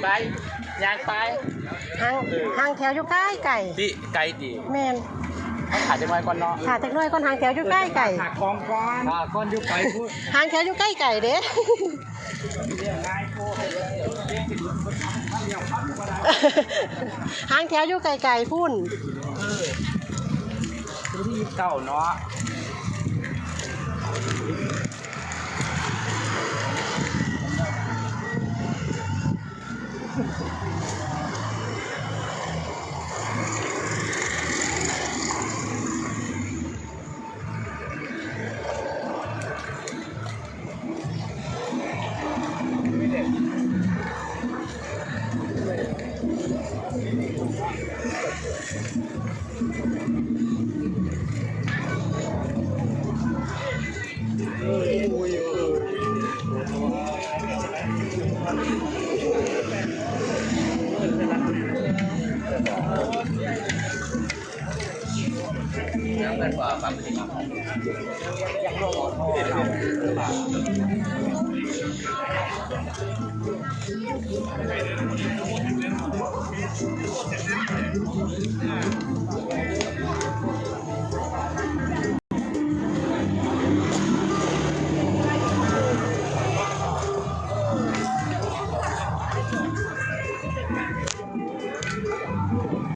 ໄປ ຍ່າງໄປ. ຫາງ ຫາງແຖວຢູ່ໄກໆ ຕິ ໄກຕິ. ແມ່ນ. ຖ້າຈັກໜ້ອຍກ່ອນເນາະ. ຖ້າຈັກໜ້ອຍກ່ອນ ຫາງແຖວຢູ່ໄກໆ. ຖ້າກ່ອນ ຖ້າກ່ອນຢູ່ໄກພຸ້ນ. ຫາງແຖວຢູ່ໄກໆເດ້. ຫາງແຖວຢູ່ໄກໆພຸ້ນ. ເອີ ຄືທີ່ເກົ່າເນາະ.